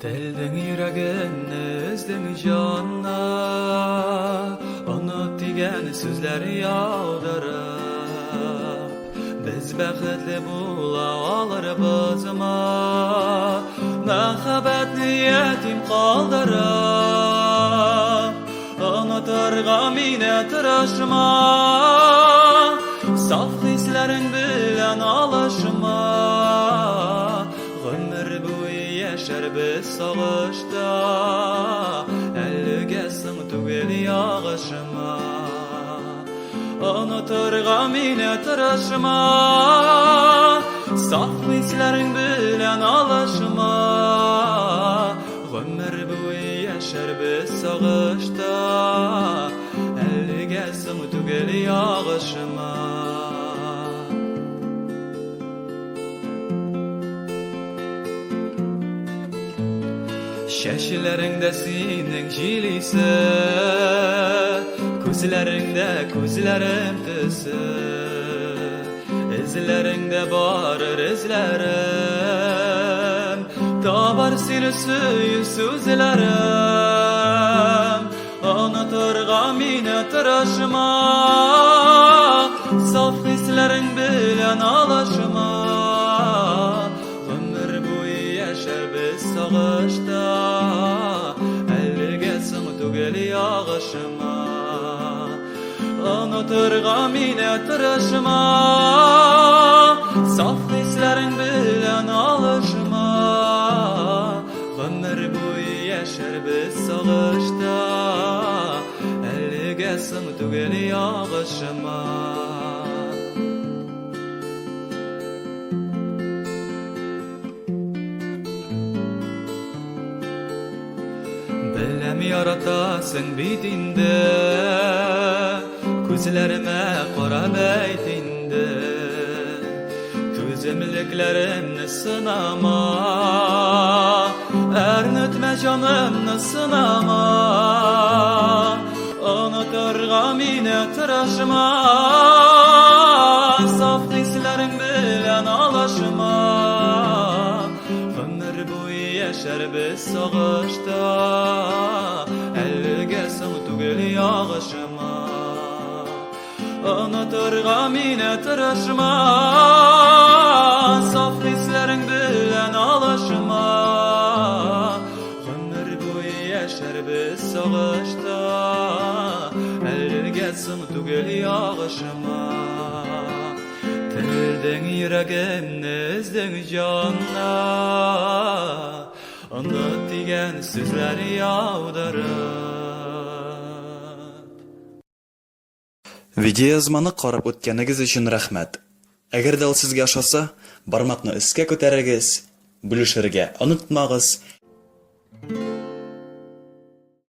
Телдең йөрәгемне өздең җанны Оныт дигән сүзләр яудырып Без бәхетле була алырбызмы Мәхәббәтне ятим калдырып Онытырга мине тырышма Саф хисләрең белән алышма Гомер буе яшәрбез сагышта Әлегә соң түгел ягышма Онытырга мине тырышма Саф хисләрең белән алышма Гомер буе яшәрбез сагышта Әлегә соң түгел ягышма Чәчләреңдә синең җил исе, Күзләреңдә күзләрем төсе. Эзләреңдә барыр эзләрем, Табар сине сөю сүзләрем. Онытырга мине тырышма, Саф хисләрең белән алышма. Гомер буе яшәрбез сагышта, Әлегә соң түгел ягышма. Онытырга мине тырышма, Саф хисләрең белән алышма. Гомер буе яшәрбез сагышта, Әлегә соң түгел ягышма. Беләм яратасың бит инде, Күзләремә карап әйт инде. Түземлекләремне сынама, Әрнетмә җанымны сынама. Онытырга мине тырышма, Саф хисләрең белән алышма. Гомер буе яшәрбез сагышта, Әлегә соң түгел ягышма. Онытырга мине тырышма, Саф хисләрең белән алышма. Гомер буе яшәрбез сагышта, Әлегә соң түгел ягышма. Телдең йөрәгемне өздең җанна, Оныт дигән сүзләр яудырып. Видеоязманы карап үткәнегез өчен рәхмәт. Әгәр дә ул сезгә ошаса, бармакны өскә күтәрегез, бүлешергә онытмагыз.